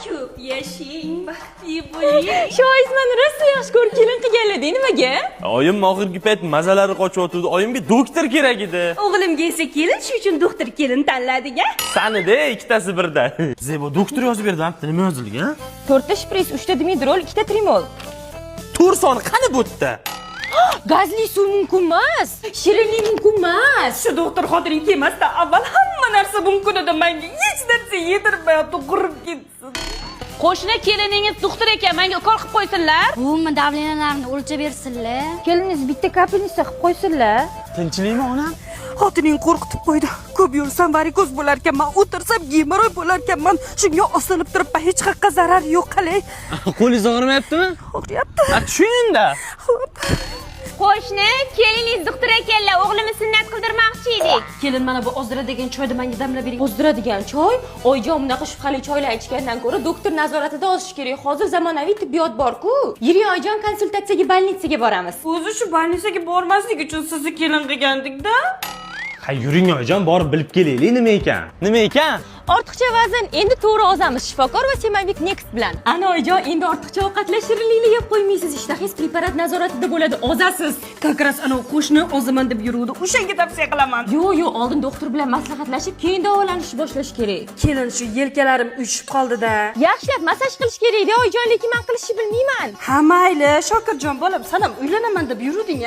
Ko'p yashang, baxtli bo'ling. Shu oyizmani rosa yaxshi ko'rib kelin qilganlar, nimaga? Oyim oxirgi payt mazalari qochyotgandi. Oyimga doktor kerak edi. O'g'limga esa kelin, shu uchun doktor kelin tanladik, a? Sanida ikkitasi birdan. Zebo, doktor yozib berdi, bitta nima yozilgan? To'rtta shpris, uchta dimedrol, ikkita trimol. To'rt soni qani bu yerda? Gazli suv mumkin emas, shirinlik mumkin emas. Shu doktor xotining kelmasdan avval hamma narsa mumkin edi menga. Hech narsa yedirmayapti, qurib ketsin. Qo'shni keliningiz doktor ekan, menga ukol qilib qo'ysinlar. Buvimni давления larini o'lchab bersinlar. Keliningiz bitta капельница qilib qo'ysinlar. Tinchlikmi, onam? Xotining qo'rqitib qo'ydi. Ko'p yursam varikoz bo'lar ekanman, o'tirsam gemoroy bo'lar ekanman. Shunga osilib turibman, hech qayerga zarar yo'q, qalay. Qo'lingiz og'rimayaptimi? Og'riyapti. Ha, tushing unda. Xo'p. Qo'shni keliningiz doktor ekanlar, o'g'limni sunnat qildirmoqchi edik. Kelin, mana bu ozdiradigan choyni menga damlab bering. Ozdiradigan choy? Oyijon, bunaqa shubhali choylar ichgandan ko'ra doktor nazoratida ozish kerak. Hozir zamonaviy tibbiyot bor-ku. Yuring, oyijon, konsultatsiyaga больница ga boramiz. O'zi shu больница ga bormaslik uchun sizni kelin qilgandik-da. Ha, yuring, oyijon, borib bilib kelaylik nima ekan. Nima ekan? Ortiqcha vazn, endi to'g'ri ozamiz shifokor va Semavik Next bilan. Ana, oyijon, endi ortiqcha ovqatlar, shirinlikni yeb qo'ymaysiz. Ishtahangiz preparat nazoratida bo'ladi, ozasiz. Как раз anavi qo'shni ozaman deb yuruvdi. O'shanga tavsiya qilaman. Yo'q, yo'q, oldin doktor bilan maslahatlashib, keyin davolanishni boshlash kerak. Kelin, shu yelkalarim uyushib qoldi-da. Yaxshilab massaj qilish kerak-da, oyijon, lekin men qilishni bilmayman. Ha, mayli, Shokirjon bolam, san ham uylanaman deb yuruvding.